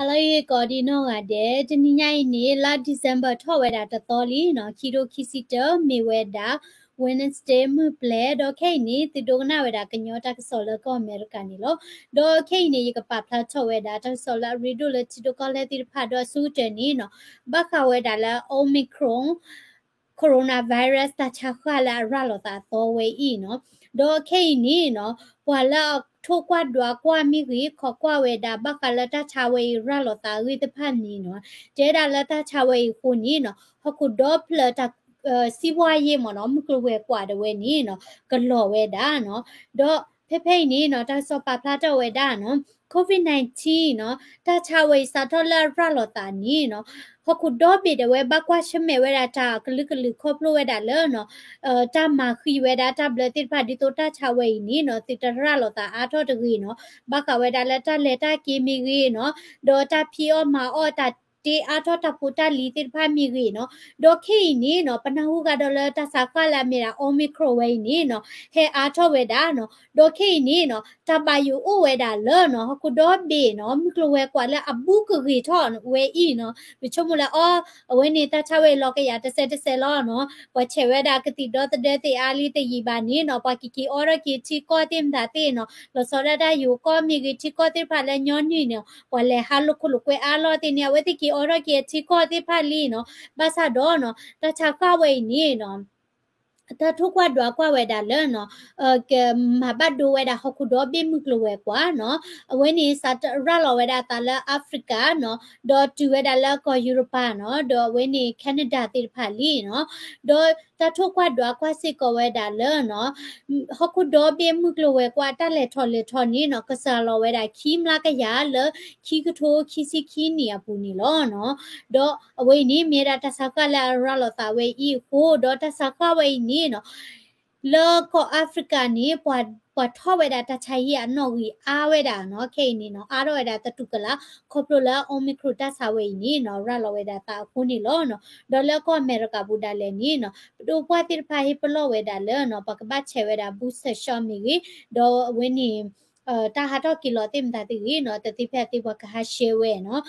လၢဂ့ၢ်ကီးဒံးနီၢ်ဂၤဒဲး, တနံၤညါအံၤန့ၣ် လါ December ထီၣ်ဝဲဒၣ်တသီလံနီၤ, ခံထိခံဆံတၢ မ့ၢ်ဝဲဒၣ် Wednesday မုၢ်ပျဲၤ, ဒီးခဲအံၤန့ၣ် သုဒိကနၣ်ဝဲဒၣ်ကညီတၢ်ကစီၣ်လၢကီၢ်အမဲရကၤန့ၣ်လီၤ. ဒီးခဲအံၤန့ၣ် ယကပာ်ဖျါထီၣ်ဝဲဒၣ် တၢ်ကစီၣ်လၢအရ့ဒိၣ်လၢထံဒိၣ်ကီၢ်လဲၢ်သ့ၣ်တဖၣ် ဒီးအဆိကတၢၢ်န့ၣ်နီၤ, ဘၣ်ဃးဝဲဒၣ်လၢ Omicron coronavirus တၢ်ဆါဃၢ်လၢအရၤလီၤသးအသီဝဲအံၤနီၤ, ဒီးခဲအံၤန့ၣ်နီၤ, ပှၤလၢအထိၣ်ကွၢ်ဒွးကွၢ်မ့ၢ်ဂ့ၤ, ခိးကွၢ်ဝဲဒၣ် ဘၣ်ဃးလၢတၢ်ဆါဝဲအံၤရၤလီၤသးအဂ့ၢ်သ့ၣ်တဖၣ်န့ၣ်နီၤ, တဲဒၣ်လၢတၢ်ဆါဝဲအံၤအဃိန့ၣ်နီၤ, ဟီၣ်ခိၣ်ဒီဖျၢၣ်တၢ် စံးဘှါယ့မ့ၢ်နီၤ, မုၢ်ကျိၤဝဲၤကွာ်ဒၣ်ဝဲန့ၣ်နီၤ, ကလီၤဝဲဒၣ်နီၤ, ဒီးဖဲဖဲအံၤန့ၣ်နီၤ, တၢ်ကစီၣ်ပာ်ဖျါထီၣ်ဝဲဒၣ်နီၤ, COVID nineteen နီၤ, တၢ်ဆါဝဲအံၤစးထီၣ်လၢအရၤလီၤသးန့ၣ်နီၤ, ဟီၣ်ခိၣ်ဒီဘ့ၣ်ဒၣ်ဝဲ ဘၣ်ကွၢ်ဆၢၣ်မဲာ်ဝဲဒၣ်တၢ်အကလုာ်ကလုာ် ခီဖျိဝဲဒၣ်လၢနီၤ, တၢ်မၤဃံၤဝဲဒၣ်တၢ်ဘျၢသ့ၣ်တဖၣ် ဒ်သိးတၢ်ဆါဝဲအံၤန့ၣ်နီၤ, သုတရၤလီၤသးအါထီၣ်တဂ့ၤနီၤ, ဘၣ်ဃးဝဲဒၣ်လၢတၢ်လဲၤတၢ်က့ၤမ့ၢ်ဂ့ၤနီၤ, ဒီးတၢ်ဖံးအီၣ်မၤအီၣ် တၢ်တ့အါထီၣ်တၢ်ဖိတၢ်လံၤသ့ၣ်တဖၣ်မ့ၢ်ဂ့ၤနီၤ, ဒီးခဲအံၤန့ၣ်နီၤ, ပနၢ်ဟူဃာ်ဒီးလၢတၢ်ဆါဃၢ်လၢအမ့ၢ်ဒၣ် Omicron ဝဲအံၤန့ၣ်နီၤ, ဟဲအါထီၣ်ဝဲဒၣ်နီၤ, ဒီးခဲအံၤန့ၣ်နီၤ, တၢ်ဘၣ်ယိၣ်အိၣ်ဝဲဒၣ်လၢနီၤ, ဟီၣ်ခိၣ်ဒီဘ့ၣ်နီၤ, မုၢ်ကျိၤဝဲၤကွာ်လၢအဘူးကဂ့ၤထီၣ်ဝဲအံၤနီၤ, ပဆိကမိၣ်လၢအီၤ, အဝဲန့ၣ် တၢ်ဆါဝဲအံၤလီၤကယၤတစဲးတစဲးလီၤနီၤ, ပှၤဆဲးဝဲဒၣ်ကသံၣ်ဒီသဒၢသ့ၣ်အါလံတယံာ်ဘၣ်န့ၣ်နီၤ, ပှၤက့ၤက့ၤအီထီၣ်က့ၤထံကီၢ်သ့ၣ်မတၤသ့ၣ်နီၤ, လီၤဆီဒၣ်တၢ်ယိၤကီၢ်မ့ၢ်ဂ့ၤ ထံကီၢ်သ့ၣ်တဖၣ်လၢညီနုၢ်န့ၣ်, ပှၤလဲၤဟးလိာ်ခိၣ်လိာ်ကွဲအါလီၤသ့ၣ်န့ၣ်, အဝဲသ့ၣ်က့ၤအီထီၣ်က့ၤအထံကီၢ်သ့ၣ်တဖၣ်လံနီၤ, ဘၣ်ဆၣ်ဒီးနီၤ, တၢ်ဆါဃၢ်ဝဲအံၤန့ၣ်နီၤ တၢ်ထိၣ်ကွၢ်ဒွးကွၢ်ဝဲဒၣ်လၢနီၤ, ကမၤဘၣ်ဒိဝဲဒၣ်ဟီၣ်ခိၣ်ဒီဘ့ၣ်မုၢ်ကျိၤဝဲၤကွာ်နီၤ, အဝဲန့ၣ်စးထီၣ်ရၤလီၤဝဲဒၣ်အသးလၢ Africa နီၤ, ဒီးတုၤဝဲဒၣ်လၢကီၢ်ယူရပၤနီၤ, ဒီးအဝဲန့ၣ် Canada သ့ၣ်တဖၣ်လံနီၤ, ဒီးတၢ်ထိၣ်ကွၢ်ဒွးကွၢ်စ့ၢ်ကီးဝဲဒၣ်လၢနီၤ ဟီၣ်ခိၣ်ဒီဘ့ၣ်မုၢ်ကျိၤဝဲၤကွာ်တၢ်လဲၤထီၣ်လဲၤထီန့ၣ်နီၤ, ကစှၤလီၤဝဲဒၣ်ခံမျးကယၤလၢခံကထိခံဆံခံနံၣ်အပူၤန့ၣ်လီၤနီၤ, ဒီးအဝဲအံၤန့ၣ် မ့ၢ်ဝဲဒၣ်တၢ်ဆါဃၢ်လၢအရၤလီၤသးဝဲအံၤအဃိ, ဒီးတၢ်ဆါဃၢ်ဝဲအံၤန့ၣ်နီၤ, လၢကီၢ် Africa န့ၣ် ပှၤထီၣ်ဝဲဒၣ်တၢ်ဆါဟံၣ်အနီၣ်ဂံၢ်အါဝဲဒၣ်နီၤ, ခဲအံၤန့ၣ်နီၤ, အါထီၣ်ဝဲဒၣ်သတူၢ်ကလာ် ခီဖျိလၢ Omicron တၢ်ဆါဝဲအံၤန့ၣ်နီၤ, ရၤလီၤဝဲဒၣ်သးအဃိန့ၣ်လီၤနီၤ, ဒီးလၢကီၢ်အမဲရကၤပူၤဒၣ်လဲာ်န့ၣ်နီၤ, ပဒိၣ်ပှၢ်သ့ၣ်တဖၣ်ဟ့ၣ်ပလီၢ်ဝဲဒၣ်လၢနီၤ, ပှၤကဘၣ်ဆဲးဝဲဒၣ် booster shot မ့ၢ်ဂ့ၤ, ဒီးအဝဲန့ၣ် တၢ်ဟးထီၣ်က့ၤလီၤသ့ၣ်မတၤသ့ၣ်ဂ့ၤနီၤ, တသ့ဖဲအသ့ပှၤကဟးဆှဲဝဲနီၤ,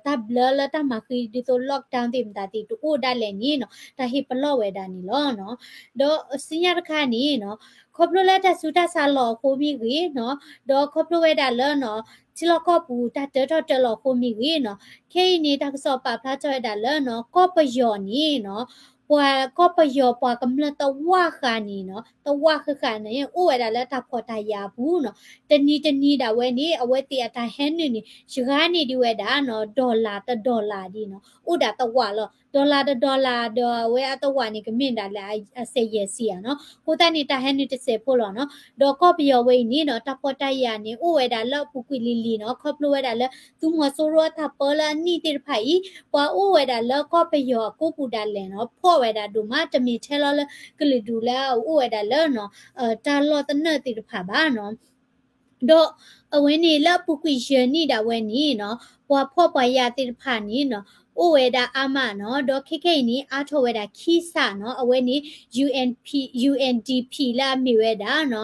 တၢ်ဘျၢလၢတၢ်မၤဃံဒ်သိး lockdown သ့ၣ်မတၤသ့ၣ်တအိၣ်ဒၣ်လဲာ်န့ၣ်နီၤ, တၢ်ဟ့ၣ်ပလီၢ်ဝဲဒၣ်န့ၣ်လီၤနီၤ, ဒီးဆူညါတခါန့ၣ်နီၤ, ခီဖျိလၢတၢ်ဆူးတၢ်ဆါလီၤအဃိမ့ၢ်ဂ့ၤနီၤ, ဒီးခီဖျိဝဲဒၣ်လၢနီၤ, ထံလီၢ်ကီၢ်ပူၤတၢ်တၢထီၣ်တၢလီၤအဃိမ့ၢ်ဂ့ၤနီၤ, ခဲအံၤန့ၣ် တၢ်ကစီၣ်ပာ်ဖျါထီၣ်ဝဲဒၣ်လၢနီၤ, ကီၢ်ပယီၤန့ၣ်နီၤ, ပှၤကီၢ်ပယီၤပှၤကမျၢၢ်တဝၢ်ဃာ်န့ၣ်နီၤ, တဝၢ်ဃာ်ဃာ်န့ၣ် အိၣ်ဝဲဒၣ်လၢတၢ်ဖှီၣ်တၢ်ယာ်အပူၤနီၤ, တနံၤတနံၤဒၣ်ဝဲန့ၣ် အဝဲသ့ၣ်အတၢ်ဟဲနုာ်န့ၣ် ယဂၤန့ၣ်ဒ်ဝဲဒၣ်နီၤ, dollar တ dollar ဒ်နီၤ, အိၣ်ဒၣ်တဝၢ်လီၤ, dollar တ dollar ဒီးအဝဲအတဝၢ်န့ၣ် ကမ့ၢ်ဒၣ်လၢအစဲးယဲၢ်ဆံဧါနီၤ, အဃိသတးန့ၣ် တၢ်ဟဲနုာ်တစဲးဖိလီၤနီၤ, ဒီးကီၢ်ပယီၤဝဲအံၤန့ၣ်နီၤ, တၢ်ဖှီၣ်တၢ်ယာ်န့ၣ် အိၣ်ဝဲဒၣ်လၢအပူၤကွံာ်လံၤလံၤနီၤ, ခီဖျိဝဲဒၣ်လၢ သုးမီၤစိရိၤအတၢ်ပၢလၢအနံၣ်သ့ၣ်တဖၣ်အံၤ, ပှၤအိၣ်ဝဲဒၣ်လၢကီၢ်ပယီၤအကိးပူၤဒၣ်လဲာ်နီၤ, ဖှီၣ်ဝဲဒၣ်ဒိၣ်မး, တမ့ၢ်ထဲလီၤလၢကလုာ်ဒူၣ်လၢအအိၣ်ဝဲဒၣ်လၢနီၤ, တၢ်လီၢ်သနၢၣ်သ့ၣ်တဖၣ်ဘၣ်နီၤ. ဒီးအဝဲန့ၣ်လၢအပူၤကွံာ်ယဲၢ်နံၣ်ဒၣ်ဝဲန့ၣ်နီၤ, ပှၤဖှီၣ်ပှၤယာ်သ့ၣ်တဖၣ်န့ၣ်နီၤ, အိၣ်ဝဲဒၣ်အါမးနီၤ, ဒီးခဲခဲအံၤန့ၣ် အါထီၣ်ဝဲဒၣ်ခံစးနီၤ, အဝဲန့ၣ် UNP, UNDP လၢအမ့ၢ်ဝဲဒၣ်နီၤ,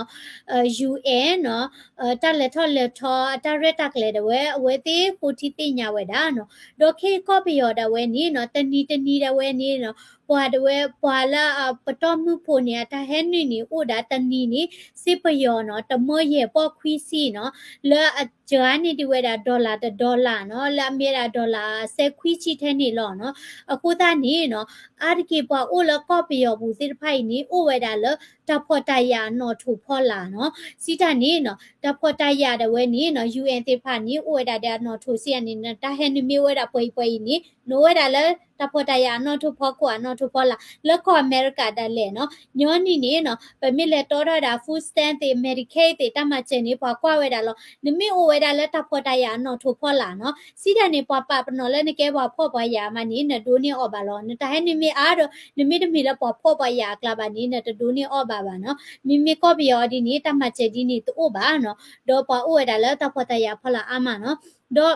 UN နီၤ, တၢ်လဲၤထီၣ်လဲၤထီ အတၢ်ရဲၣ်တၢ်ကျဲၤဒၣ်ဝဲ အဝဲသ့ၣ်ဃိထံသ့ၣ်ညါဝဲဒၣ်နီၤ, ဒီးခဲကီၢ်ပယီၤဒၣ်ဝဲန့ၣ်နီၤ, တနံၤတနံၤဒၣ်ဝဲန့ၣ်နီၤ, ပှၤဒၣ်ဝဲ ပှၤလၢအပတီၢ်မုၢ်ဖိန့ၣ် အတၢ်ဟဲနုာ်န့ၣ် အိၣ်ဒၣ်တနံၤန့ၣ် စ့ပယီၤနီၤ, တမၢယဲၢ်ပီၢ်ခွံဆံနီၤ, လၢအစှၤန့ၣ်ဒ်ဝဲဒၣ် dollar တ dollar နီၤ, လၢအမ့ၢ်ဝဲဒၣ် dollar အစဲခွံဆံထဲန့ၣ်လီၤနီၤ, အဃိသတးန့ၣ်နီၤ, အါတက့ၢ်ပှၤအိၣ်လၢကီၢ်ပယီၤပူၤသ့ၣ်တဖၣ်အံၤန့ၣ် အိၣ်ဝဲဒၣ်လၢတၢ်ဖှီၣ်တၢ်ယာ်အနီၣ်ထိၣ်ဖီလာ်နီၤ, စံးတၢ်န့ၣ်နီၤ, တၢ်ဖှီၣ်တၢ်ယာ်ဒၣ်ဝဲန့ၣ်နီၤ, UN သ့ၣ်တဖၣ်န့ၣ် အိၣ်ဝဲဒၣ်ဒီးအနီၣ်ထိၣ်စံးတၢ်န့ၣ် နတၢ်ဟဲနုာ်မ့ၢ်အိၣ်ဝဲဒၣ်ပှဲၤအံၤပှဲၤအံၤန့ၣ် နအိၣ်ဝဲဒၣ်လၢတၢ်ဖှီၣ်တၢ်ယာ်အနီၣ်ထိၣ်ဖီခိၣ်အနီၣ်ထိၣ်ဖီလာ်, လၢကီၢ်အမဲရကၤဒၣ်လဲာ်နီၤ, ညီနုၢ်န့ၣ်နီၤ, ပမ့ၢ်လဲၤတီထီၣ်ဝဲဒၣ် food stamp သ့ၣ် Medicaid သ့ၣ် တၢ်မၤစၢၤန့ၣ် ပှၤကွၢ်ဝဲဒၣ်လီၤ, နမ့ၢ်အိၣ်ဝဲဒၣ်လၢတၢ်ဖှီၣ်တၢ်ယာ်အနီၣ်ထိၣ်ဖီလာ်နီၤ, စံးတၢ်န့ၣ် ပှၤပာ်ပနီၣ်လၢနကဲပှၤဖှီၣ်ပှၤယာ်မးန့ၣ် နဒိးန့ၢ်အီၣ်ဘၣ်လီၤ, နတၢ်ဟဲနုာ်မ့ၢ်အါဒီး နမ့ၢ်တမ့ၢ်လၢပှၤဖှီၣ်ပှၤယာ်အကျါဘၣ်န့ၣ် နတဒိးန့ၢ်အီၣ်ဘၣ်ဘၣ်နီၤ, မ့မ့ၢ်ကီၢ်ပယီၤအီၤဒ်န့ၣ် တၢ်မၤစၢၤဒ်န့ၣ်တအိၣ်ဘၣ်နီၤ, ဒီးပှၤအိၣ်ဝဲဒၣ်လၢတၢ်ဖှီၣ်တၢ်ယာ်အဖီလာ်အါမးနီၤ, ဒီး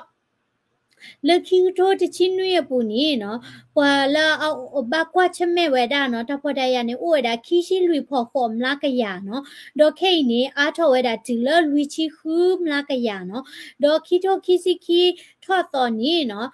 လၢခံကထိတဆံနွံအပူၤန့ၣ်နီၤ, ပှၤလၢအဘၣ်ကွၢ်ဆၢၣ်မဲာ်ဝဲဒၣ်နီၤ တၢ်ဖှီၣ်တၢ်ယာ်န့ၣ် အိၣ်ဝဲဒၣ်ခံဆံလွံၢ်ဖီၣ်ဃိးမျးကယၤနီၤ, ဒီးခဲအံၤန့ၣ် အါထီၣ်ဝဲဒၣ်တုၤလၢလွံၢ်ဆံဃုမျးကယၤနီၤ, ဒီးခံထိခံဆံခံထီၣ်သီန့ၣ်နီၤ,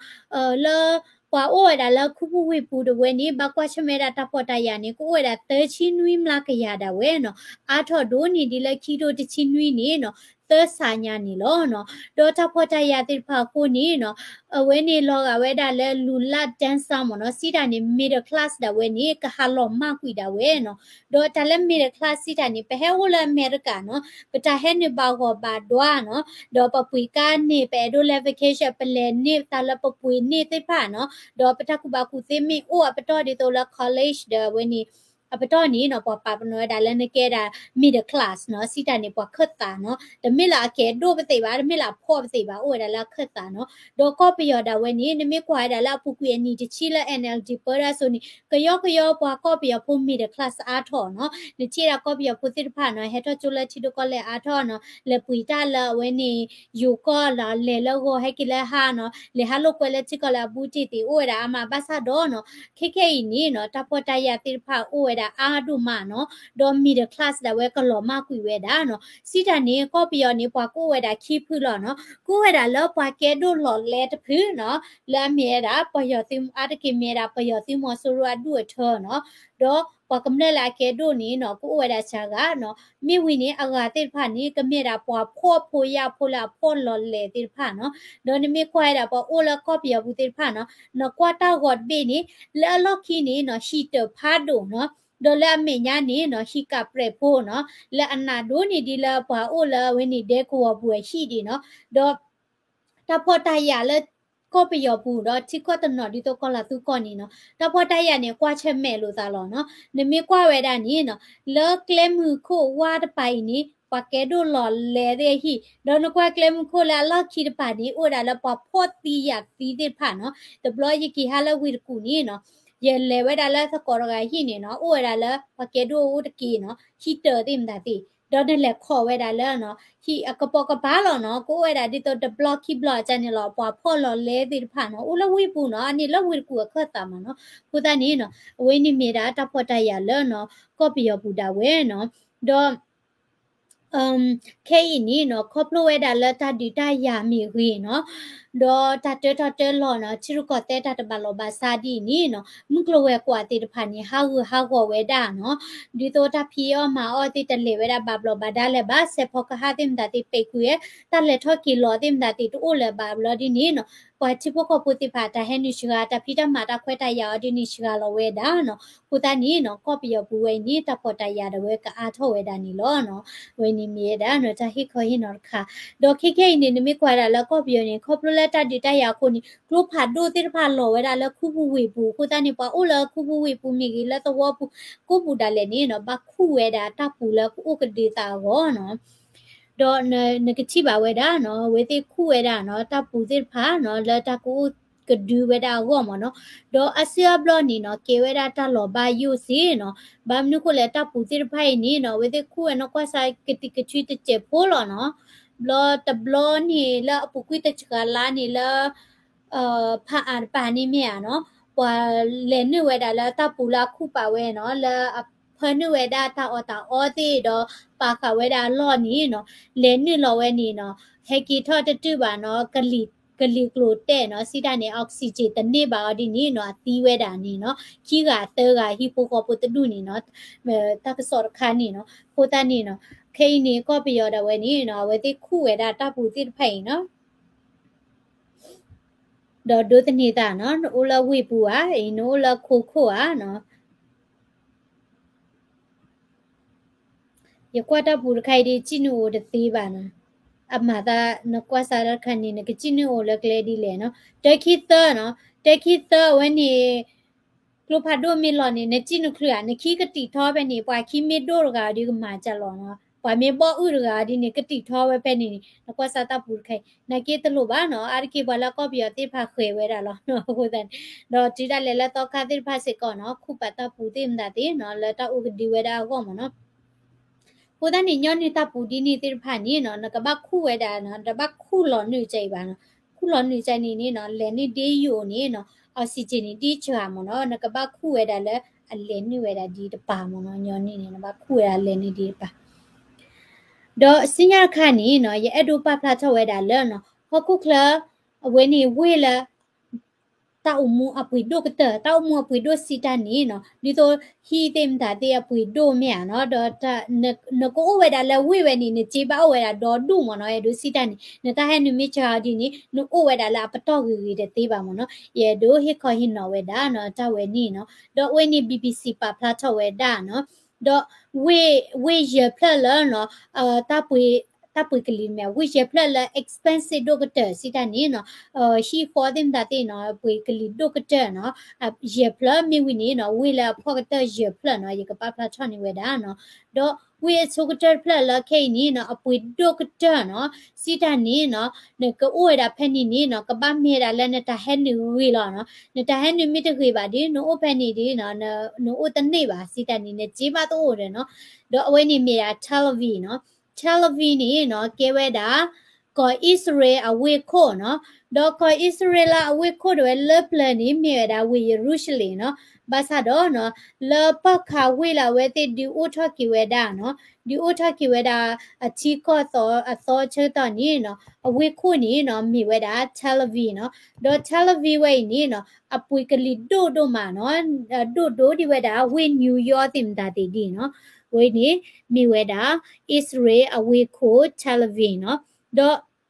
လၢ ပှၤအိၣ်ဝဲဒၣ်လၢခူပူၤဝ့ၢ်ပူၤတဝဲန့ၣ် ဘၣ်ကွၢ်ဆၢၣ်မဲာ်ဒၣ်တၢ်ဖှီၣ်တၢ်ယာ်န့ၣ် ကအိၣ်ဝဲဒၣ်သၢဆံနွံမျးကယၤဒၣ်ဝဲနီၤ, အါထီၣ်ဒိၣ်န့ၢ်ဒ်လၢခံကထိတဆံနွံန့ၣ်နီၤ, သၢစးညါန့ၣ်လီၤနီၤ, ဒီးတၢ်ဖှီၣ်တၢ်ယာ်သ့ၣ်တဖၣ်အဃိန့ၣ်နီၤ, အဝဲန့ၣ်လီၤဂာ်ဝဲဒၣ်လၢ လူၤလၣ်တၢ်စၢ်မ့ၢ်နီၤ, စံးတၢ်န့ၣ် middle class ဒၣ်ဝဲန့ၣ် ကဟးလီၤမၢ်ကွံာ်ဒၣ်ဝဲနီၤ, ဒီးတၢ်လၢ middle class စံးတၢ်န့ၣ် ပဟဲအိၣ်လၢအမဲရကၤနီၤ, ပတၢ်ဟဲနုာ်ဘၣ်ဂီၢ်ဘၣ်ဒွါနီၤ, ဒီးပပှ့ၤကါန့ၢ် ပအဲၣ်ဒိးလဲၤ vacation ပလဲၤန့ၢ်ပတၢ်လၢပပှ့ၤန့ၢ်သ့ၣ်တဖၣ်နီၤ, ဒီးပတၢ်ကူၣ်ဘၣ်ကူၣ်သ့မ့ၢ်အိၣ်အပတီၢ်ဒ်သိးလၢ college ဒီးအဝဲန့ၣ် အပတီၢ်န့ၣ်နီၤ, ပှၤပာ်ပနီၣ်ဝဲဒၣ်လၢနကဲဒၣ် middle class နီၤ, စံးတၢ်န့ၣ် ပှၤခၢၣ်သးနီၤ, တမ့ၢ်လၢအကဲဒိၣ်ပသ့ၣ်ဘၣ်, တမ့ၢ်လၢအဖှီၣ်ပသ့ၣ်ဘၣ်, အိၣ်ဝဲဒၣ်လၢအခၢၣ်သးနီၤ, ဒီးကီၢ်ပယီၤဒၣ်ဝဲန့ၣ် နမ့ၢ်ကွၢ်ဝဲဒၣ်လၢအပူၤကွံာ်အနံၣ်တဆံလၢ NLD ပၢဒၣ်စိၤန့ၣ် ကယီကယီပှၤကီၢ်ပယီၤဖိ middle class အါထီၣ်နီၤ, နထံၣ်ဒၣ်ကီၢ်ပယီၤဖိသ့ၣ်တဖၣ်နီၤ, ဟဲထီၣ်ကၠိလၢထံဒိၣ်ကီၢ်လဲၢ်အါထီၣ်နီၤ, လဲၤပှ့ၤတၢ်လၢအဝဲန့ၣ် ယိၤကီၢ်လီၤ, လဲၤလၢဂီၤဟဲက့ၤလၢဟါနီၤ, လဲၤဟးလိာ်ကွဲလၢထံကီၢ်လၢအဘူးတံၢ်သ့ၣ် အိၣ်ဝဲဒၣ်အါမးဘၣ်ဆၣ်ဒီးနီၤ, ခဲခဲအံၤန့ၣ်နီၤ, တၢ်ဖှီၣ်တၢ်ယာ်သ့ၣ်တဖၣ်အိၣ်ဝဲဒၣ်အါဒိၣ်မးနီၤ, ဒီး middle class ဒၣ်ဝဲကလီၤမၢ်ကွံာ်ဝဲဒၣ်နီၤ, စံးတၢ်န့ၣ် ကီၢ်ပယီၤန့ၣ် ပှၤကအိၣ်ဝဲဒၣ်ခံဖုလီၤနီၤ, ကအိၣ်ဝဲဒၣ်လၢပှၤကဲဒိၣ်လီၤလဲတဖုနီၤ, လၢအမ့ၢ်ဝဲဒၣ် ပယီၤသုး အါတက့ၢ်မ့ၢ်ဝဲဒၣ် ပယီၤသုးမီၤစိရိၤအဒူၣ်အထၢနီၤ, ဒီးပှၤကမျၢၢ်လၢအကဲဒိၣ်န့ၣ်နီၤ, ကအိၣ်ဝဲဒၣ်စှၤဂၤနီၤ, မ့ၢ်ဝံၤန့ၣ် အဂၤသ့ၣ်တဖၣ်န့ၣ် ကမ့ၢ်ဒၣ်ပှၤဖှီၣ်ဖိယာ်ဖိလၢအဖှီၣ်လီၤလဲသ့ၣ်တဖၣ်နီၤ, ဒီးနမ့ၢ်ကွၢ်ဝဲဒၣ်ပှၤအိၣ်လၢကီၢ်ပယီၤပူၤသ့ၣ်တဖၣ်နီၤ, နကွၢ်တၢ်ဂီၤတဘ့ၣ်န့ၣ် လၢအလီၢ်ခံန့ၣ်နီၤ, ဟံၣ်တၢၤဖးဒိၣ်နီၤ, ဒီးလၢအမဲာ်ညါန့ၣ်နီၤ, ဟံၣ်ကးပြဲးဖိနီၤ, လၢအနးဒိၣ်န့ၢ်ဒ်လၢပှၤအိၣ်လၢအဝဲန့ၣ်ဒဲကဝီၤပူၤအဟံၣ်ဒံးနီၤ, ဒီး တၢ်ဖှီၣ်တၢ်ယာ်လၢကီၢ်ပယီၤပူၤဒီးထံကီၢ်တနီၤဒ်သိးကီၢ်လၤသူကီၢ်န့ၣ်နီၤ, တၢ်ဖှီၣ်တၢ်ယာ်န့ၣ် ကွၢ်ဆၢၣ်မဲာ်လိာ်သးလီၤနီၤ, နမ့ၢ်ကွၢ်ဝဲဒၣ်န့ၣ်နီၤ, လၢကျဲမုၢ်ခိၣ်ဝါတပၤအံၤန့ၣ် ပှၤကဲဒိၣ်လီၤလဲသ့ၣ်အဟံၣ်, ဒီးနကွၢ်ကျဲမုၢ်ခိၣ်လၢအလီၢ်ခံတပၤန့ၣ် အိၣ်ဝဲဒၣ်လၢပှၤဖှီၣ်သံယာ်သံသ့ၣ်တဖၣ်နီၤ, တဘျီယက့ၤဟးလၢဝ့ၢ်တကူၣ်န့ၣ်နီၤ, ယလဲၤဝဲဒၣ်လၢသကိးတဂၤဟံၣ်န့ၣ်နီၤ, အိၣ်ဝဲဒၣ်လၢပှၤကဲဒိၣ်အိၣ်တက့ၢ်နီၤ, ဟံၣ်တၢၤသ့ၣ်မတၤသ့ၣ်, ဒီးနလဲၤခိးဝဲဒၣ်လၢနီၤ, ဟံၣ်အကပိာ်ကပၤလီၤနီၤ, ကအိၣ်ဝဲဒၣ်ဒ်သိးတဘျီခံဘျီအကၢ်န့ၣ်လီၤ, ပှၤဖှီၣ်လီၤလဲသ့ၣ်တဖၣ်နီၤ, အိၣ်လၢဝ့ၢ်ပူၤနီၤ, အန့ၣ်လၢဝ့ၢ်တကူၣ်အခၢၣ်သးမးနီၤ, အဃိသတးန့ၣ်နီၤ, အဝဲန့ၣ်မ့ၢ်ဒၣ်တၢ်ဖှီၣ်တၢ်ယာ်လၢနီၤ, ကီၢ်ပယီၤပူၤဒၣ်ဝဲနီၤ, ဒီး ခဲအံၤန့ၣ်နီၤ, ခီဖျိဝဲဒၣ်လၢတၢ်ဒုးတၢ်ယၤမ့ၢ်ဂ့ၤနီၤ, ဒီးတၢ်တၢထီၣ်တၢလီၤနီၤ, ထံရူၢ်ကီၢ်သဲးတၢ်တဘၣ်လီၢ်ဘၣ်စးဒ်အံၤန့ၣ်နီၤ, မုၢ်ကျိၤဝဲၤကွာ်သ့ၣ်တဖၣ်န့ၣ် ဟးဂူာ်ဟးဂီၤဝဲဒၣ်နီၤ, ဒ်သိးတၢ်ဖံးအီၣ်မၤအီၣ်သ့ၣ်တလဲၤဝဲဒၣ်ဘၣ်ဘျီးဘၣ်ဒါလၢၤဘၣ်, စဲးဖီကဟၣ်သ့ၣ်မတၤသ့ၣ်ပဲာ်ကွံာ်ဝဲ, တၢ်လဲၤထီၣ်က့ၤလီၤသ့ၣ်မတၤသ့ၣ်တအိၣ်လၢၤဘၣ်ဘျီဒ်န့ၣ်နီၤ, ပှၤထံဖိကီၢ်ဖိသ့ၣ်တဖၣ် တၢ်ဟဲနုာ်စှၤ, တၢ်ဖံးတၢ်မၤတၢ်ခွဲးတၢ်ယာ်အီၤဒ်န့ၣ်စှၤလီၤဝဲဒၣ်နီၤ, အဃိသတးန့ၣ်နီၤ, ကီၢ်ပယီၤပူၤဝဲအံၤန့ၣ် တၢ်ဖှီၣ်တၢ်ယာ်ဒၣ်ဝဲကအါထီၣ်ဝဲဒၣ်န့ၣ်လီၤနီၤ. အဝဲန့ၣ်မ့ၢ်ဝဲဒၣ်နီၤ တၢ်ဟ့ၣ်ခီဟ့ၣ်နီၤတခါ, ဒီးခဲခဲအံၤန့ၣ် နမ့ၢ်ကွၢ်ဒၣ်လၢကီၢ်ပယီၤန့ၣ် ခီဖျိလၢတၢ်ဒုးတၢ်ယၤအဃိန့ၣ် ကျိဖးဒိၣ်သ့ၣ်တဖၣ်လီၤဝဲဒၣ်လၢခူပူၤဝ့ၢ်ပူၤအဃိသတးန့ၣ် ပှၤအိၣ်လၢခူပူၤဝ့ၢ်ပူၤမ့ၢ်ဂ့ၤ လၢသဝီပူၤကိးပူၤဒၣ်လဲာ်န့ၣ်နီၤ ဘၣ်ခူၣ်ဝဲဒၣ်တၢ်ပူၤလၢကအိၣ်ကဒုသးအဂီၢ်နီၤ. ဒီးနကထံၣ်ဘၣ်ဝဲဒၣ်နီၤ အဝဲသ့ၣ်ခူၣ်ဝဲဒၣ်နီၤ တၢ်ပူၤသ့ၣ်တဖၣ်နီၤ လၢတၢ်ကအိၣ်ကဒုဝဲဒၣ်အဂီၢ်မးနီၤ. ဒီးအါစုအါဘျီန့ၣ်နီၤ ကဲဝဲဒၣ်တၢ်လီၤဘၣ်ယိၣ်စ့နီၤ. ဘၣ်မနုၤဃိလဲၣ် တၢ်ပူၤသ့ၣ်တဖၣ်အံၤန့ၣ်နီၤ အဝဲသ့ၣ်ခူၣ်ဝဲနီၢ်ကွၢ်စၢ်ကတံာ်ကတံာ်တစဲးဖိလီၤနီၤ. ဘျီတဘျီန့ၣ်လၢအပူၤကွံာ်တစှၤလါန့ၣ်လၢ ဖးအါတပၤန့ၣ်မ့ၢ်ဧါနီၤ ပှၤလဲၤနုာ်ဝဲဒၣ်လၢတၢ်ပူၤလၢအခူၣ်ပာ်ဝဲနီၤ လၢအဖၢနုာ်ဝဲဒၣ်တၢ်အီၣ်တၢ်အီသ့ၣ်ဒီးပာ်ဃာ်ဝဲဒၣ်အလီၢ်န့ၣ်နီၤ လဲၤနုာ်လီၤဝဲန့ၣ်နီၤ ဟဲက့ၤထီၣ်တတုၢ်ဘၣ်နီၤ ကလံၤကျိၤတဲာ်နီၤ စံးတၢ်န့ၣ် oxygen တန့ၢ်ဘၣ်အီၤဒ်န့ၣ်နီၤ အသံဝဲဒၣ်န့ၣ်နီၤ ခံဂၤသၢဂၤဟံၣ်ဖိဃီဖိတဒူၣ်န့ၣ်နီၤ တၢ်ကစီၣ်တခါန့ၣ်နီၤ အဃိသတးန့ၣ်နီၤ ခဲအံၤန့ၣ် ကီၢ်ပယီၤဒၣ်ဝဲန့ၣ်နီၤ အဝဲသ့ၣ်ခူၣ်ဝဲဒၣ်တၢ်ပူၤသ့ၣ်တဖၣ်အံၤနီၤ ဒီးဒိးသန့ၤသးနီၤ နအိၣ်လၢဝ့ၢ်ပူၤဧါ နအိၣ်လၢခိခိၣ်ဧါနီၤ ယကွၢ်တၢ်ပူၤတခါအံၤဒ် ကံၣ်နုာ်အိၣ်တသ့ဘၣ်နီၤ အမၤသး နကွၢ်စးတၢ်တခါန့ၣ် နကကံၣ်နုာ်အိၣ်လၢကျဲဒ်လဲၣ်နီၤ တၢခံသၢနီၤ တၢခံသၢအဝဲန့ၣ် ကျိဖးဒိၣ်မ့ၢ်လီၤန့ၣ် နကံၣ်နုာ်ချုးဧါ နခံကတံာ်ထီဖဲန့ၣ် ပှၤခံမ့ၢ်ဒိၣ်တဂၤဒ်ကမၤကလီၤနီၤ ပှၤမ့ၢ်ဘီၣ်အုၣ်တဂၤဒ်န့ၣ် ကတံာ်ထီဝဲဖဲန့ၣ်န့ၣ် နကွၢ်စးတၢ်ပူၤတခါအံၤ နာ်က့တလိၣ်ဘၣ်နီၤ အါတက့ၢ်ပှၤလၢကီၢ်ပယီၤသ့ၣ်တဖၣ်ဃဲၤဝဲဒၣ်လီၤ အဃိသတးန့ၣ် ဒီးတုၤဒၣ်လဲာ်လၢသီခါသ့ၣ်တဖၣ်စ့ၢ်ကီးနီၤ ခူၣ်ပာ်တၢ်ပူၤသ့ၣ်မတၤသ့ၣ်နီၤ လၢတၢ်အိၣ်ကဒုဝဲဒၣ်အဂီၢ်မးနီၤ အဃိသတးန့ၣ် ညီနုၢ်တၢ်ပူၤဒ်န့ၣ်သ့ၣ်တဖၣ်န့ၣ်နီၤ နကဘၣ်ခူၣ်ဝဲဒၣ်နီၤ တဘၣ်ခူၣ်လီၤနုာ်ကဲအံၤဘၣ်နီၤ ခူၣ်လီၤနုာ်ကန့ၣ်န့ၣ်နီၤ လဲၤနုာ်ဒ်ယိာ်န့ၣ်နီၤ oxygen န့ၣ် ဒ်စှၤမ့ၢ်နီၤ နကဘၣ်ခူၣ်ဝဲဒၣ်လၢ အလဲၤနုာ်ဝဲဒၣ်ဒ်တပၤမ့ၢ်နီၤ ညီနုၢ်န့ၣ် နဘၣ်ခူၣ်ဝဲဒၣ်လဲၤနုာ်ဒ်တပၤ ဒီးစံညါတခါန့ၣ်နီၤ ယအဲၣ်ဒိးပာ်ဖျါထီၣ်ဝဲဒၣ်လၢနီၤ ဟီၣ်ခိၣ်ချၢ အဝဲန့ၣ်ဝ့ၢ်လၢ တၢ်အိၣ်မူအပှ့ၤဒိၣ်ကတၢၢ် တၢ်အိၣ်မူအပှ့ၤဒိၣ်စံးတၢ်န့ၣ်နီၤ ဒ်သိးဟံၣ်သ့ၣ်မတၤသ့ၣ်အပှ့ၤဒိၣ်မ့ၢ်ဧါနီၤ ဒီး နကအိၣ်ဝဲဒၣ်လၢဝ့ၢ်ဝဲန့ၣ် နစ့ဘၣ်အိၣ်ဝဲဒၣ်ဒီဒူၣ်မ့ၢ်နီၤ ယအဲၣ်ဒိးစံးတၢ်န့ၣ် နတၢ်ဟဲနုာ်မ့ၢ်စှၤအီၤဒ်န့ၣ် နအိၣ်ဝဲဒၣ်လၢအပတီၢ်ဂ့ၤဂ့ၤတသ့ဘၣ်မ့ၢ်နီၤ ယအဲၣ်ဒိးဟ့ၣ်ခီဟ့ၣ်နီၤဝဲဒၣ်နီၤ တၢ်ဝဲန့ၣ်နီၤ ဒီးအဝဲန့ၣ် BBC ပာ်ဖျါထီၣ်ဝဲဒၣ်နီၤ ဒီးဝ့ၢ် ဝ့ၢ်ယဲၢ်ဖျၢၣ်လၢနီၤ တၢ်ပှ့ၤ တၢ်ပှ့ၤကလံၤမ့ၢ် ဝ့ၢ်ယဲၢ်ဖျၢၣ်လၢ expensive ဒိၣ်ကတၢၢ်စံးတၢ်န့ၣ်နီၤ ဟံၣ်ဃီသ့ၣ်မတၤသ့ၣ်နီၤ ပှ့ၤကလံၤဒိၣ်ကတၢၢ်နီၤ ယဲၢ်ဖျၢၣ်မ့ၢ်ဝံၤန့ၣ်နီၤ ဝ့ၢ်လၢအဖှီၣ်ကတၢၢ်ယဲၢ်ဖျၢၣ်နီၤ ယကပာ်ဖျါထီၣ်န့ၢ်ဝဲဒၣ်နီၤ ဒီးဝ့ၢ်အဆိကတၢၢ်တဖျၢၣ်လၢခဲအံၤန့ၣ်နီၤ အပှ့ၤဒိၣ်ကတၢၢ်နီၤ စံးတၢ်န့ၣ်နီၤ နကအိၣ်ဝဲဒၣ်ဖဲန့ၣ်န့ၣ်နီၤ ကဘၣ်မ့ၢ်ဝဲဒၣ်လၢနတၢ်ဟဲနုာ်ဂ့ၤလီၤနီၤ နတၢ်ဟဲနုာ်မ့ၢ်တဂ့ၤဘၣ်ဒီး နအိၣ်ဖဲန့ၣ်ဒီး နအိၣ်တန့ၢ်ဘၣ် စံးတၢ်န့ၣ် နစ့ဘၣ်တအိၣ်ဒီးနီၤ ဒီးအဝဲန့ၣ်မ့ၢ်ဒၣ် Tel Aviv နီၤ Tel Aviv န့ၣ်နီၤ ကဲဝဲဒၣ် ကီၢ်အံၣ်စရ့လးအဝ့ၢ်ခိၣ်နီၤ ဒီးကီၢ်အံၣ်စရ့လးအဝ့ၢ်ခိၣ်ဒၣ်ဝဲလၢပျၢၤန့ၣ် မ့ၢ်ဝဲဒၣ်ဝ့ၢ်ယရူၤၡလ့ၣ်နီၤ ဘၣ်ဆၣ်ဒီးနီၤ လၢပၢ်ခးဝ့ၢ်လၢအဝဲသ့ၣ်ဒုးအိၣ်ထီၣ်က့ၤဝဲဒၣ်နီၤ ဒုးအိၣ်ထီၣ်က့ၤဝဲဒၣ် အထံကီၢ်သီအသီဆၢကတီၢ်န့ၣ်နီၤ အဝ့ၢ်ခိၣ်န့ၣ်နီၤ မ့ၢ်ဝဲဒၣ် Tel Aviv နီၤ ဒီး Tel Aviv ဝဲအံၤန့ၣ်နီၤ အပှ့ၤကလံၤဒိၣ်ဒိၣ်မးနီၤ ဒိၣ်ဒိၣ်ဒံးဝဲဒၣ် ဝ့ၢ် New York သ့ၣ်မတၤသ့ၣ်ဒ်နီၤ ဝဲန့ၣ် မ့ၢ်ဝဲဒၣ် အံၣ်စရ့လးအဝ့ၢ်ခိၣ် Tel Aviv နီၤ ဒီး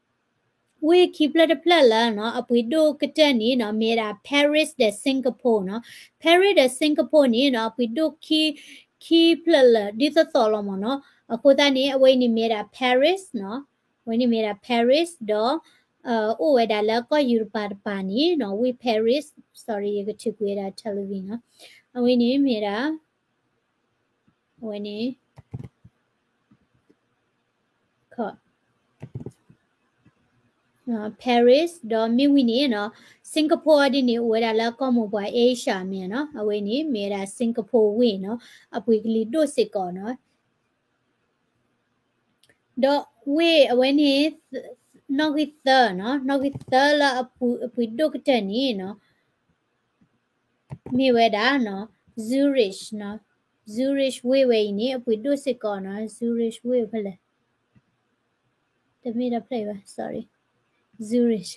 ဝ့ၢ်ခံဖျၢၣ်တဖျၢၣ်လၢနီၤ အပှ့ၤဒိၣ်ကတၢၢ်န့ၣ်နီၤ မ့ၢ်ဝဲဒၣ် Paris ဒီး Singapore နီၤ Paris ဒီး Singapore န့ၣ်နီၤ အပှ့ၤဒိၣ်ခံ ခံဖျၢၣ်လၢာ်ဒ်သိးသိးလီၤမ့ၢ်နီၤ အဃိသတးန့ၣ် အဝဲအံၤန့ၣ်မ့ၢ်ဝဲဒၣ် Paris နီၤ အဝဲန့ၣ်မ့ၢ်ဝဲဒၣ် Paris ဒီး အိၣ်ဝဲဒၣ်လၢကီၢ်ယူရပၤတပၤန့ၣ်နီၤ ဝ့ၢ် Paris sorry ယကထုးကွံာ်ဝဲဒၣ် Tel Aviv နီၤ အဝဲန့ၣ်မ့ၢ်ဝဲဒၣ် အဝဲန့ၣ် Paris ဒီးမ့ၢ်ဝံၤန့ၣ်နီၤ Singapore ဒ်န့ၣ် အိၣ်ဝဲဒၣ်လၢကီၢ်မိၢ်ပှၢ် Asia မ့ၢ်နီၤ အဝဲန့ၣ်မ့ၢ်ဝဲဒၣ် Singapore ဝ့ၢ်နီၤ အပှ့ၤကလံၤဒိၣ်စ့ၢ်ကီးနီၤ ဒီးဝ့ၢ်အဝဲန့ၣ် နီၣ်ဂံၢ်သၢနီၤ နီၣ်ဂံၢ်သၢလၢအပှ့ၤဒိၣ်ကတၢၢ်န့ၣ်နီၤ မ့ၢ်ဝဲဒၣ်နီၤ Zurich နီၤ Zurich ဝ့ၢ်ဝဲအံၤန့ၣ် အပှ့ၤဒိၣ်စ့ၢ်ကီးနီၤ Zurich ဝ့ၢ်ဖဲလဲၣ် တမ့ၢ်တၢ်ဖျၢၣ်အံၤဘၣ် sorry Zurich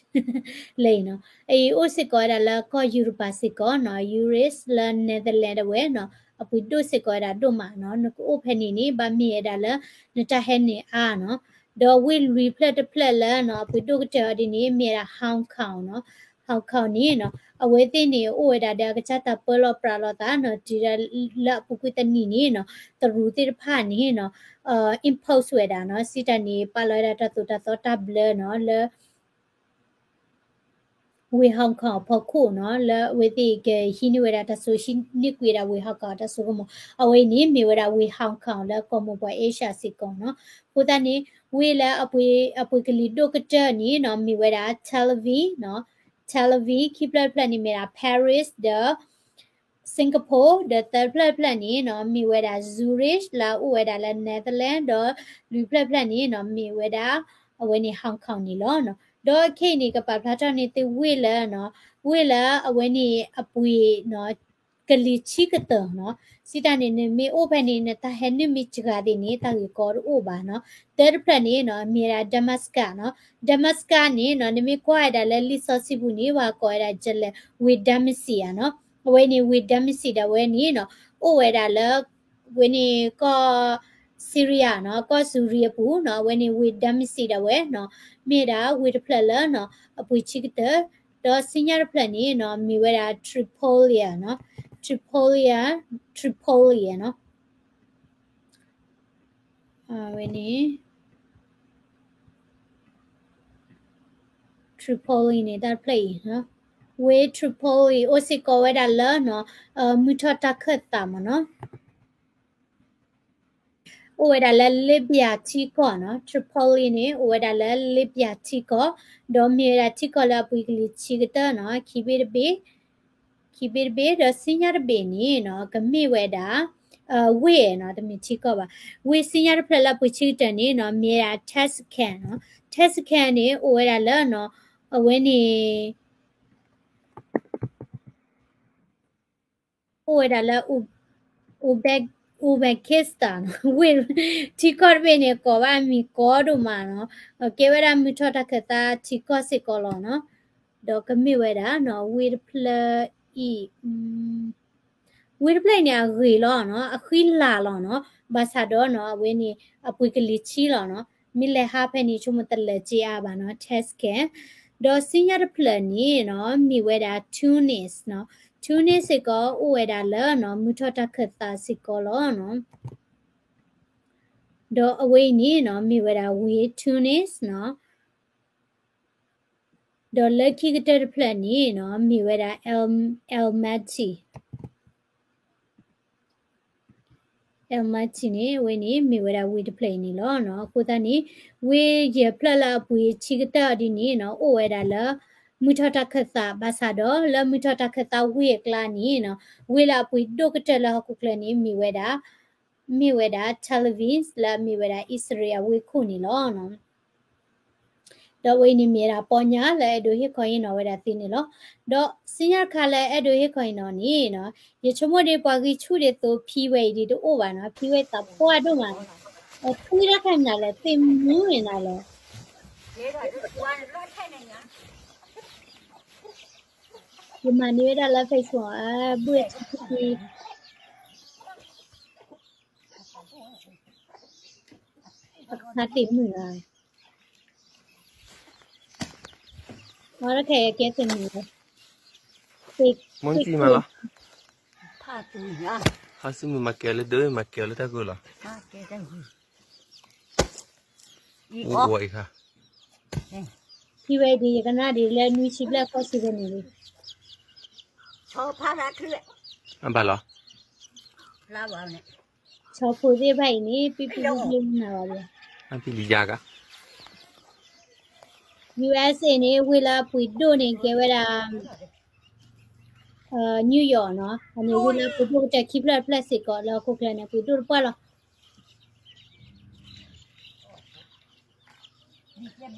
လၢအံၤနီၤ အအံၤအိၣ်စ့ၢ်ကီးဝဲဒၣ်လၢကီၢ်ယူရပၤစ့ၢ်ကီးနီၤ Zurich လၢ Netherlands ဒၣ်ဝဲနီၤ အပှ့ၤဒိၣ်စ့ၢ်ကီးဝဲဒၣ်ဒိၣ်မးနီၤ နကအိၣ်ဖဲန့ၣ်န့ၣ် ဘၣ်မ့ၢ်ဝဲဒၣ်လၢ နတၢ်ဟဲနုာ်အါနီၤ ဒီးဝ့ၢ်လွံၢ်ဖျၢၣ်တဖျၢၣ်လၢနီၤ အပှ့ၤဒိၣ်ကတၢၢ်အီၤဒ်န့ၣ် မ့ၢ်ဝဲဒၣ် Hong Kong နီၤ Hong Kong န့ၣ်နီၤ အဝဲသ့ၣ်န့ၣ် အိၣ်ဝဲဒၣ်ဒီးအကစၢ်တၢ်ပၢလီၤပြးလိာ်သးနီၤ တုၤဒၣ်လၢအပူၤကွံာ်တနံၣ်န့ၣ်နီၤ တရူးသ့ၣ်တဖၣ်န့ၣ်နီၤ impose ဝဲဒၣ်နီၤ စံးတၢ်န့ၣ် ပာ်လီၤဝဲဒၣ်တၢ်သိၣ်တၢ်သီတၢ်ဘျၢနီၤ လၢ ဝ့ၢ် Hong Kong အဖီခိၣ်နီၤ လၢအဝဲသ့ၣ်ကဟံးန့ၢ်ဝဲဒၣ်တၢ်စိဟံးန့ၢ်ကွံာ်ဝဲဒၣ်ဝ့ၢ် Hong Kong တၢ်စိကမီၤ အဝဲအံၤန့ၣ် မ့ၢ်ဝဲဒၣ်ဝ့ၢ် Hong Kong လၢကီၢ်မိၢ်ပှၢ် Asia စ့ၢ်ကီးနီၤ အဃိသတးန့ၣ် ဝ့ၢ်လၢအပှ့ၤ အပှ့ၤကလံၤဒိၣ်ကတၢၢ်န့ၣ်နီၤ မ့ၢ်ဝဲဒၣ် Tel Aviv နီၤ Tel Aviv ခံဖျၢၣ်တဖျၢၣ်န့ၣ်မ့ၢ်ဒၣ် Paris ဒီး Singapore ဒီးသၢဖျၢၣ်တဖျၢၣ်န့ၣ်နီၤ မ့ၢ်ဝဲဒၣ် Zurich လၢအအိၣ်ဝဲဒၣ်လၢ Netherlands ဒီးလွံၢ်ဖျၢၣ်တဖျၢၣ်န့ၣ်နီၤ မ့ၢ်ဝဲဒၣ် အဝဲန့ၣ် Hong Kong န့ၣ်လီၤ. ဒီးခဲအံၤန့ၣ် ကပာ်ဖျါထီၣ်န့ၢ်သုဝ့ၢ်လၢနီၤ ဝ့ၢ်လၢအဝဲန့ၣ်အပှ့ၤနီၤ ကလံၤဆံကတၢၢ်နီၤ စံးတၢ်န့ၣ် နမ့ၢ်အိၣ်ဖဲန့ၣ် နတၢ်ဟဲနုာ်မ့ၢ်စှၤသ့ၣ်န့ၣ် တၢ်ဂ့ၢ်ကီတအိၣ်ဘၣ်နီၤ. သၢတဖျၢၣ်န့ၣ်နီၤ မ့ၢ်ဝဲဒၣ် Damascus နီၤ Damascus န့ၣ်နီၤ နမ့ၢ်ကွၢ်ဝဲဒၣ်လၢလံာ်စီဆှံပူၤန့ၣ် ပှၤကိးဝဲဒၣ် Jalil ဝ့ၢ် Damascus နီၤ အဝဲန့ၣ်ဝ့ၢ် Damascus ဒၣ်ဝဲန့ၣ်နီၤ အိၣ်ဝဲဒၣ်လၢ ဝဲန့ၣ်ကီၢ် Syria နီၤ ကီၢ်စူၤရံအပူၤနီၤ အဝဲန့ၣ်ဝ့ၢ် Damascus ဒၣ်ဝဲနီၤ မ့ၢ်ဒၣ်ဝ့ၢ်တဖျၢၣ်လၢနီၤ အပှ့ၤဆံကတၢၢ် ဒီးဆူညါတဖျၢၣ်န့ၣ်နီၤ မ့ၢ်ဝဲဒၣ် Tripoli နီၤ Tripoli Tripoli နီၤ အဝဲန့ၣ် Tripoli န့ၣ် တၢ်တဖျၢၣ်အံၤနီၤ ဝ့ၢ် Tripoli အိၣ်စ့ၢ်ကီးဝဲဒၣ်လၢနီၤ မုၢ်ထီၣ်တၢ်ခၢၣ်သးမ့ၢ်နီၤ အိၣ်ဝဲဒၣ်လၢ Libya ထံကီၢ်နီၤ Tripoli န့ၣ် အိၣ်ဝဲဒၣ်လၢ Libya ထံကီၢ် ဒီးမ့ၢ်ဝဲဒၣ်ထံကီၢ်လၢအပှ့ၤကလံၤဆံကတၢၢ်နီၤ ခံဘ့ၣ်တဘ့ၣ် ခံဘ့ၣ်တဘ့ၣ် ဒီးဆူညါတဘ့ၣ်န့ၣ်နီၤ ကမ့ၢ်ဝဲဒၣ် ဝ့ၢ်နီၤ တမ့ၢ်ထံကီၢ်ဘၣ် ဝ့ၢ်ဆူညါတဖျၢၣ်လၢအပှ့ၤဆံကတၢၢ်န့ၣ်နီၤ မ့ၢ်ဝဲဒၣ် Tashkent နီၤ Tashkent န့ၣ် အိၣ်ဝဲဒၣ်လၢနီၤ အဝဲန့ၣ် အိၣ်ဝဲဒၣ်လၢ Uzbek- Uzbekistan နီၤ, ဝ့ၢ် ထံကီၢ်တဘ့ၣ်န့ၣ် ကိးဘၣ်မံၤကီဒိၣ်မးနီၤ, ကဲဝဲဒၣ်မုၢ်ထီၣ်တၢ်ခၢၣ်သးထံကီၢ်စ့ၢ်ကီးလီၤနီၤ, ဒီးကမ့ၢ်ဝဲဒၣ်နီၤ ဝ့ၢ်တဖျၢၣ်အံၤ ဝ့ၢ်တဖျၢၣ်အံၤန့ၣ် အဂ့ၤလီၤနီၤ, အဃံလၤလီၤနီၤ, ဘၣ်ဆၣ်ဒီးနီၤ အဝဲန့ၣ် အပှ့ၤကလံၤဆံလီၤနီၤ, မ့ၢ်လဲၤဟးဖဲန့ၣ် ဆိကမိၣ်တလၢာ်စ့အါဘၣ်နီၤ Tesco, ဒီးဆူညါတဖျၢၣ်န့ၣ်နီၤ မ့ၢ်ဝဲဒၣ် Tunis နီၤ, Tunis စ့ၢ်ကီး အိၣ်ဝဲဒၣ်လၢနီၤ မုၢ်ထီၣ်တၢ်ခၢၣ်သးစ့ၢ်ကီးလီၤနီၤ, ဒီးအဝဲအံၤန့ၣ်နီၤ မ့ၢ်ဝဲဒၣ်ဝ့ၢ် Tunis နီၤ, ဒီးလၢခံကတၢၢ်တဖျၢၣ်န့ၣ်နီၤ မ့ၢ်ဝဲဒၣ် Al- Almaty, Almaty န့ၣ် အဝဲန့ၣ် မ့ၢ်ဝဲဒၣ်ဝ့ၢ်တဖျၢၣ်အံၤန့ၣ်လီၤနီၤ. အဃိသတးန့ၣ် ဝ့ၢ်ယဲၢ်ဖျၢၣ်လၢအပှ့ၤဆံကတၢၢ်အီၤဒ်န့ၣ်နီၤ အိၣ်ဝဲဒၣ်လၢ မုၢ်ထီၣ်တၢ်ခၢၣ်သး ဘၣ်ဆၣ်ဒီး လၢမုၢ်ထီၣ်တၢ်ခၢၣ်သးဝ့ၢ်အကျါန့ၣ်နီၤ ဝ့ၢ်လၢအပှ့ၤဒိၣ်ကတၢၢ်လၢဟီၣ်ခိၣ်ချၢန့ၣ် မ့ၢ်ဝဲဒၣ် မ့ၢ်ဝဲဒၣ် Tel Aviv လၢအမ့ၢ်ဝဲဒၣ် အံၣ်စရ့လးအဝ့ၢ်ခိၣ်န့ၣ်လီၤ. ဒီးအဝဲအံၤန့ၣ်မ့ၢ်ဝဲဒၣ်ပီညါလၢအဲၣ်ဒိးဟ့ၣ်ခီဟ့ၣ်နီၤဝဲဒၣ်သုန့ၣ်လီၤ. ဒီးဆူညါတခါလၢအဲၣ်ဒိးဟ့ၣ်ခီဟ့ၣ်နီၤန့ၣ်နီၤ ယဆိကမိၣ်ဒ်ပှၤဂံၢ်ဆူၣ်ဒ်သိးဖံဝဲအံၤဒ်တအိၣ်ဘၣ်နီၤ, ဖံဝဲအံၤသးပှၢ်ဒိၣ်မး, အထွံၣ်တၢ်ခါန့ၣ်လဲၣ် သ့ၣ်မုၢ်န့ၣ်နၤလဲၣ် ယမၤန့ၢ်ဝဲဒၣ်လၢ Facebook အဘုၣ်အထံခံ အခါတ့ၢ်မုၢ်ဧါ, အီတခဲအံၤကဲသ့ၣ်မုၢ်, မ့ၢ်နစံၣ်မးလီၤ, ဟါစုမုၢ်မၤကဲၤလၢဒၢး မၤကဲၤလၢတၢ်ဂုၢ်လီၤ, အိၣ်ဝဲအံၤခါ, ထံဝဲဒ်ယကနၣ်ဒ်လၢနွံဆံဘျဲၣ်ဃိးဆံဖဲန့ၣ်လံ, အဘၣ်လီၤ ဆီဖိသ့ၣ်တဖၣ်အံၤန့ၣ် ပံပံပံပံမနၤဘၣ်လီၤ, အဖံလံယါကါ, USA န့ၣ် ဝ့ၢ်လၢအပှ့ၤဒိၣ်န့ၣ် ကဲဝဲဒၣ် New York နီၤ, အန့ၣ်ဝ့ၢ်လၢပှ့ၤဒိၣ်ကတၢၢ်ခံဖျၢၣ်တဖျၢၣ်စ့ၢ်ကီးလၢဟီၣ်ခိၣ်ချၢန့ၣ် ပှ့ၤဒိၣ်တပှၢ်လီၤ.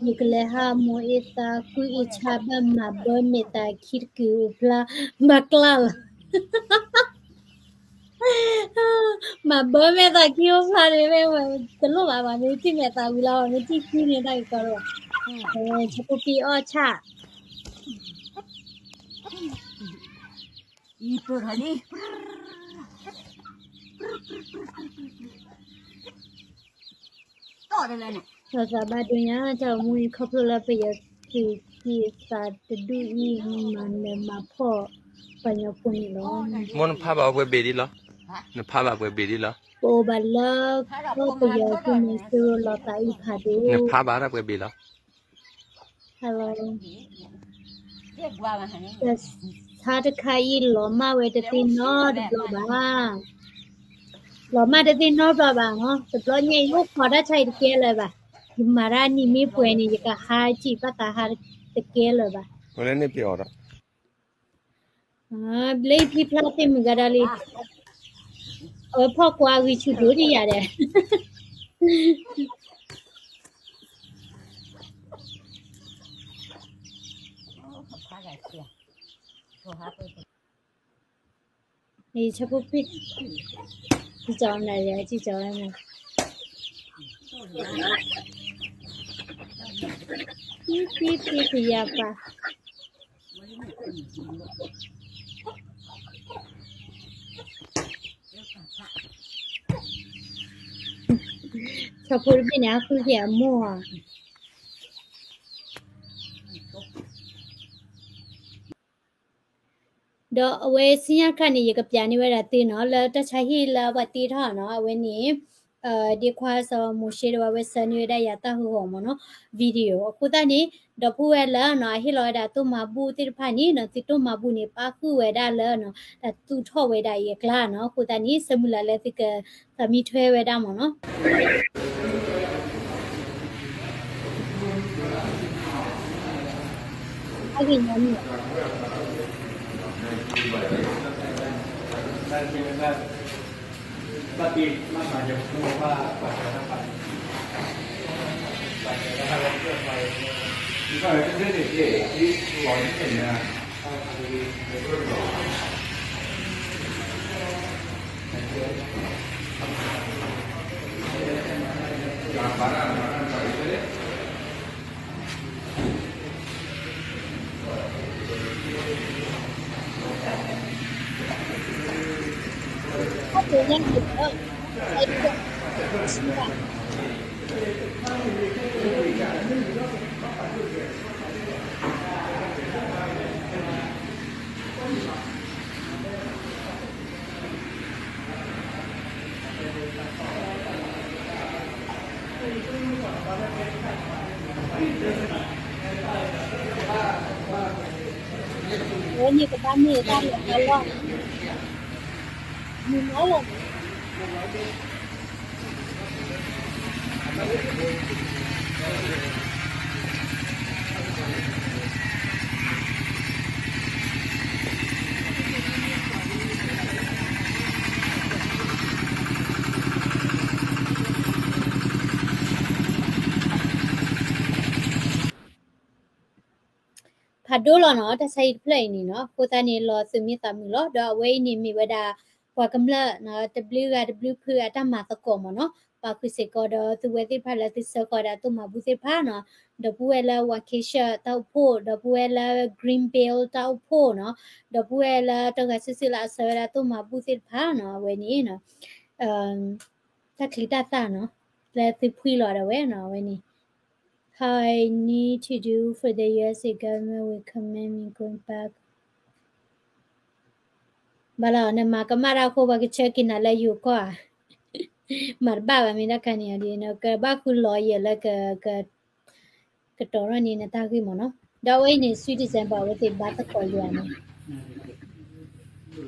ယကလဲၤဟးမိၢ်အ့သး ကွံအ့ဆါဘၣ်မၤဘၢမဲာ်သးခံတကုာ်အိၣ်ဖျါ ဘၣ်ကျၢ်လီၤ, မၤဘၢမဲာ်သးခံအိၣ်ဖျါန့ၣ် တလိၣ်ဘၣ်ဘၣ် မ့ၢ်ထံၣ်မဲာ်သးဝံၤလီၤ မ့ၢ်ထံၣ်ခံန့ၣ်တၢ်ကကီတအိၣ်, ဆၢဖိပံအီၣ်ဆၣ် တၢ်သးဘၣ်ဒိညါ တၢ်အိၣ်မူအံၤ ခီဖျိလၢပယီၤသုးက့ၤသးတဒူၣ်အံၤ မၤနၢၤမၤဖှီၣ်ပှၤကညီဖိန့ၣ်လီၤ. မိၢ်နဖးဘၣ်ပှဲၤဘ့ၣ်ဒ်လီၤ, နဖးဘၣ်ပှဲၤဘ့ၣ်ဒ်လီၤ, ပအိၣ်ဘၣ်လၢကီၢ်ပယီၤသုးမီၤစိရိၤလီၤသးအုးဖးဒိၣ်, နဖးဘၣ်တၢ်ပှဲၤဘ့ၣ်လီၤ. တၢ်ဆါတခါအံၤ လီၤမၢ်ဝဲတသ့ၣ်နီတဘျီဘၣ်, လီၤမၢ်တသ့ၣ်နီတဘျီဘၣ်နီၤ, တဘျီညါအံၤ အိၣ်ခိးတၢ်ဆါအံၤတကဲလၢၤဘၣ်, ယမၤတၢ်နံၤမ့ၢ်ပှဲၤန့ၣ် ယကဟါစံၣ်ဘၣ်သးဟါတကဲလၢၤဘၣ်. လၢဖံဖျါသ့ၣ်မုၢ်ဂၤဒၣ်လံ, အဝဲဖီၣ်ကွၢ်ဂံၢ်ဆူၣ်ဒိၣ်ဒံးယၤဒီး အံၤ ဆၢဖိပ့ၢ် ကံကီနၤယၤ ကံကီနၤ, ပံပံပံပံယၤပၢ်, ဆၢဖိတဘ့ၣ်န့ၣ် အဃုက့ၤအမိၢ်ဧါ. ဒီးအဝဲဆူညါတခါန့ၣ် ယကပျးန့ၢ်ဝဲဒၣ်သုနီၤ လၢတၢ်ဆါဟံၣ်လၢအဝဲတ့ထီၣ်နီၤ အဝဲန့ၣ် ဒ့ခွါစီၤမိၤၡ့ဒီးဝဲဆှၢန့ၢ်ဝဲဒၣ်ယၤတၢ်ဟးဂီၤမ့ၢ်နီၤ video အဃိသတးန့ၣ် ဒီပုၢ်ဝဲၢ်လၢနီၤ အဟ့ၣ်လီၤဝဲဒၣ်သိၣ်မၤဘူၣ်သ့ၣ်တဖၣ်န့ၣ်နီၤ သုသိၣ်မၤဘူၣ်န့ၣ် ပာ်ဃုာ်ဝဲဒၣ်လၢနီၤ တၢ်သူၣ်ထီၣ်ဝဲဒၣ်အံၤအကျါနီၤ အဃိသတးန့ၣ် ဆၢမုၢ်လၢ်လၢသုကသးမံထွဲဝဲဒၣ်မ့ၢ်နီၤ အဂ့ၢ်ညါန့ၣ် ဘၣ်တ့ဘၣ်မၤယဖိဘၣ်ပှၤကညီတၢ်ပာ် ပှၤကညီတၢ်ပာ်လီၤပှၤ ဝဲန့ၣ်ကဘၣ်မ့ၢ်တၢ်လီၤတၢ်လီၢ်န့ၣ် မုၢ်နီၤလီၤန့ၣ် ဖးဒိၣ်လီၤနီၤ တၢ်ဆါဟံၣ်တဖျၢၣ်အံၤန့ၣ်နီၤ အဃိသတးန့ၣ် လီၤသုးမ့ၢ်သးမုာ်လီၤ. ဒီးအဝဲအံၤန့ၣ်မ့ၢ်ဝဲဒၣ် ပှၤကမျၢၢ်နီၤ တဘျုးဂၤတဘျုးဖုအတၢ်မၤသကိးမ့ၢ်နီၤ ပာ်ဃုာ်စ့ၢ်ကီးဒီးသုဝဲသ့ၣ်တဖၣ်လၢသုဆှၢဃီၤဝဲဒၣ်သိၣ်မၤဘူၣ်သ့ၣ်တဖၣ်နီၤ ဒီပုၢ်ဝဲၢ်လၢ Waukesha တၢ်အိၣ်ဖှိၣ် ဒီပုၢ်ဝဲၢ်လၢ Greenville တၢ်အိၣ်ဖှိၣ်နီၤ ဒီပုၢ်ဝဲၢ်လၢတဂၤစုာ်စုာ်လၢအဆှၢဝဲဒၣ်သိၣ်မၤဘူၣ်သ့ၣ်တဖၣ်နီၤ အဝဲန့ၣ်နီၤ တၢ်ချံတၢ်သၣ်နီၤ လၢသုဖှံလီၤဒၣ်ဝဲနီၤ အဝဲန့ၣ် How I need to do for the U S A government will commend me going back ဘၣ်လီၤ နမၤကမၣ်တၢ်အဃိ ပှၤကဆှၢက့ၤနၤလၢယိၤကီၢ်ဧါ မၤတဘၣ်ဘၣ် မ့ၢ်တၢ်ခါန့ၣ်ဒီး နကဘၣ်ဃုလီၤယဲၢ်လၢ ကတီၤထီၣ်န့ၣ်နတၢ်ဂ့ၢ်မ့ၢ်နီၤ ဒီးအဝဲအံၤန့ၣ် Sweet December အဝဲသ့ၣ်ဘါသကိးယၤန့ၣ်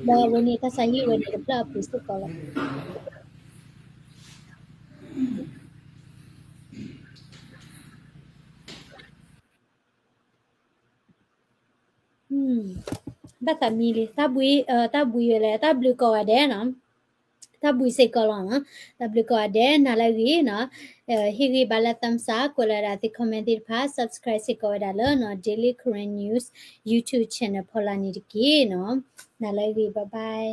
ဒီးအဝဲန့ၣ်တၢ်ဆါဟံၣ်ဝဲန့ၣ်တဖျၢၣ်အပူၤစ့ၢ်ကီးလီၤ ဘၣ်သးမံလံ တၢ်ဘှံး တၢ်ဘှံးဝဲလဲၣ် တၢ်ဘျုးကိးဂၤဒဲးနီၤ တၢ်ဘှံးစ့ၢ်ကီးလီၤနီၤ တၢ်ဘျုးကိးဂၤဒဲး နၤလၢအဂ့ၤနီၤ ဟ့ၣ်ဂံၢ်ဘါလၢ thumbs up ကွဲးလီၤဝဲဒၣ်သု comment သ့ၣ်တဖၣ် subscribe စ့ၢ်ကီးဝဲဒၣ်လၢနီၤ Daily Karen News YouTube channel ဖီလာ်န့ၣ်တက့ၢ်နီၤ နၤလၢအဂ့ၤ bye bye